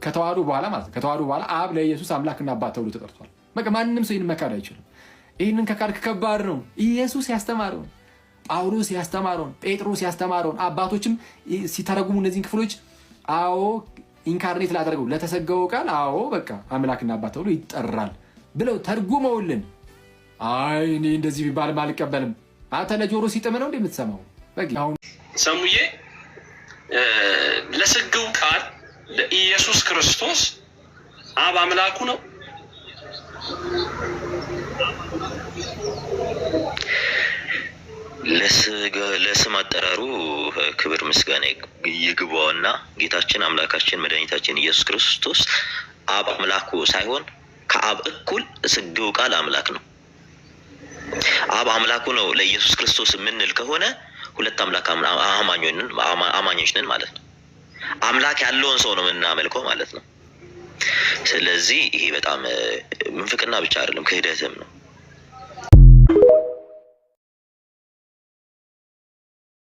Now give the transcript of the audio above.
ከተዋህዶ በኋላ ማለት ከተዋህዶ በኋላ አብ ለኢየሱስ አምላክና አባት ተብሎ ተጠርቷል። በቃ ማንም ሰው ይህን መካድ አይችልም። ይህንን ከካድክ ከባድ ነው። ኢየሱስ ያስተማረውን፣ ጳውሎስ ያስተማረውን፣ ጴጥሮስ ያስተማረውን፣ አባቶችም ሲተረጉሙ እነዚህን ክፍሎች አዎ incarnate ላደረገው ለተሰገወው ቃል አዎ በቃ አምላክና አባት ተብሎ ይጠራል ብለው ተርጉመውልን፣ አይ እኔ እንደዚህ ቢባልም አልቀበልም። አንተ ለጆሮ ሲጥም ነው እንደ የምትሰማው። አሁን ሰሙዬ፣ ለስግው ቃል ለኢየሱስ ክርስቶስ አብ አምላኩ ነው። ለስም አጠራሩ ክብር ምስጋና ይግባውና ጌታችን አምላካችን መድኃኒታችን ኢየሱስ ክርስቶስ አብ አምላኩ ሳይሆን ከአብ እኩል ስግው ቃል አምላክ ነው። አብ አምላኩ ነው ለኢየሱስ ክርስቶስ የምንል ከሆነ ሁለት አምላክ አማኞች ነን ማለት ነው። አምላክ ያለውን ሰው ነው የምናመልከው ማለት ነው። ስለዚህ ይሄ በጣም ምንፍቅና ብቻ አይደለም፣ ክህደትም ነው።